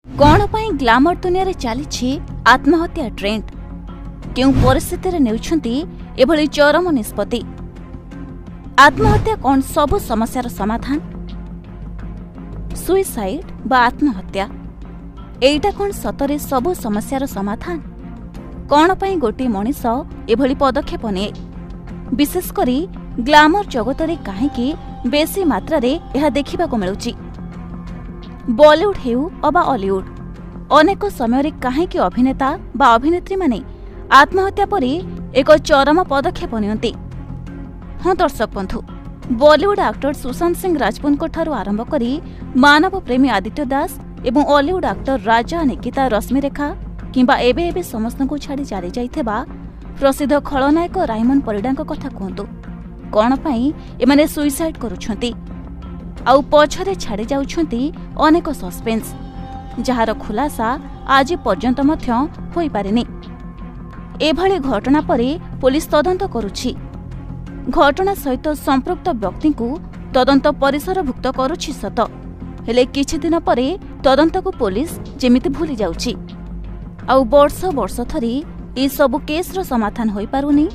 କ'ଣ ପାଇଁ ଗ୍ଲାମର ଦୁନିଆରେ ଚାଲିଛି ଆତ୍ମହତ୍ୟା ଟ୍ରେଣ୍ଡ? କେଉଁ ପରିସ୍ଥିତିରେ ନେଉଛନ୍ତି ଏଭଳି ଚରମ ନିଷ୍ପତ୍ତି? ଆତ୍ମହତ୍ୟା କ'ଣ ସବୁ ସମସ୍ୟାର ସମାଧାନ? ସୁଇସାଇଡ୍ ବା ଆତ୍ମହତ୍ୟା, ଏଇଟା କ'ଣ ସତରେ ସବୁ ସମସ୍ୟାର ସମାଧାନ? କ'ଣ ପାଇଁ ଗୋଟିଏ ମଣିଷ ଏଭଳି ପଦକ୍ଷେପ ନିଏ? ବିଶେଷ କରି ଗ୍ଲାମର ଜଗତରେ କାହିଁକି ବେଶୀ ମାତ୍ରାରେ ଏହା ଦେଖିବାକୁ ମିଳୁଛି? ବଲିଉଡ୍ ହେଉ ଅବା ଅଲିଉଡ୍, ଅନେକ ସମୟରେ କାହିଁକି ଅଭିନେତା ବା ଅଭିନେତ୍ରୀମାନେ ଆତ୍ମହତ୍ୟା ପରି ଏକ ଚରମ ପଦକ୍ଷେପ ନିଅନ୍ତି? ହଁ ଦର୍ଶକ ବନ୍ଧୁ, ବଲିଉଡ୍ ଆକ୍ଟର ସୁଶାନ୍ତ ସିଂ ରାଜପୁତଙ୍କଠାରୁ ଆରମ୍ଭ କରି ମାନବ ପ୍ରେମୀ ଆଦିତ୍ୟ ଦାସ ଏବଂ ଅଲିଉଡ୍ ଆକ୍ଟର ରାଜା ନିକିତା ରଶ୍ମିରେଖା କିମ୍ବା ଏବେ ଏବେ ସମସ୍ତଙ୍କୁ ଛାଡ଼ି ଚାଲିଯାଇଥିବା ପ୍ରସିଦ୍ଧ ଖଳନାୟକ ରାଇମନ ପରିଡ଼ାଙ୍କ କଥା କୁହନ୍ତୁ, କ'ଣ ପାଇଁ ଏମାନେ ସୁଇସାଇଡ୍ କରୁଛନ୍ତି ଆଉ ପଛରେ ଛାଡ଼ି ଯାଉଛନ୍ତି ଅନେକ ସସ୍ପେନ୍ସ, ଯାହାର ଖୁଲାସା ଆଜି ପର୍ଯ୍ୟନ୍ତ ମଧ୍ୟ ହୋଇପାରିନି। ଏଭଳି ଘଟଣା ପରେ ପୋଲିସ ତଦନ୍ତ କରୁଛି। ଘଟଣା ସହିତ ସମ୍ପୃକ୍ତ ବ୍ୟକ୍ତିଙ୍କୁ ତଦନ୍ତ ପରିସରଭୁକ୍ତ କରୁଛି ସତ, ହେଲେ କିଛି ଦିନ ପରେ ତଦନ୍ତକୁ ପୋଲିସ ଯେମିତି ଭୁଲି ଯାଉଛି। ଆଉ ବର୍ଷ ବର୍ଷ ଧରି ଏସବୁ କେସ୍ର ସମାଧାନ ହୋଇପାରୁନି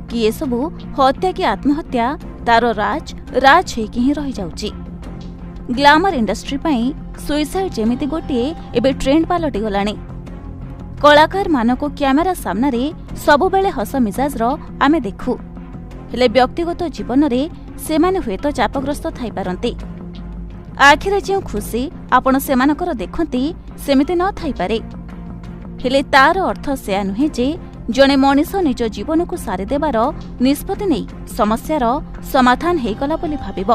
କି ଏସବୁ ହତ୍ୟା କି ଆତ୍ମହତ୍ୟା, ତାର ରାଜ ରାଜ ହେଇକି ହିଁ ରହିଯାଉଛି। ଗ୍ଲାମର ଇଣ୍ଡଷ୍ଟ୍ରି ପାଇଁ ସୁଇସାଇଡ୍ ଯେମିତି ଗୋଟିଏ ଏବେ ଟ୍ରେଣ୍ଡ ପାଲଟିଗଲାଣି। କଳାକାରମାନଙ୍କୁ କ୍ୟାମେରା ସାମ୍ନାରେ ସବୁବେଳେ ହସ ମିଜାଜର ଆମେ ଦେଖୁ, ହେଲେ ବ୍ୟକ୍ତିଗତ ଜୀବନରେ ସେମାନେ ହୁଏତ ଚାପଗ୍ରସ୍ତ ଥାଇପାରନ୍ତି। ଆଖିରେ ଯେଉଁ ଖୁସି ଆପଣ ସେମାନଙ୍କର ଦେଖନ୍ତି, ସେମିତି ନ ଥାଇପାରେ। ହେଲେ ତାର ଅର୍ଥ ସେୟା ନୁହେଁ ଯେ ଜଣେ ମଣିଷ ନିଜ ଜୀବନକୁ ସାରିଦେବାର ନିଷ୍ପତ୍ତି ନେଇ ସମସ୍ୟାର ସମାଧାନ ହେଇଗଲା ବୋଲି ଭାବିବ।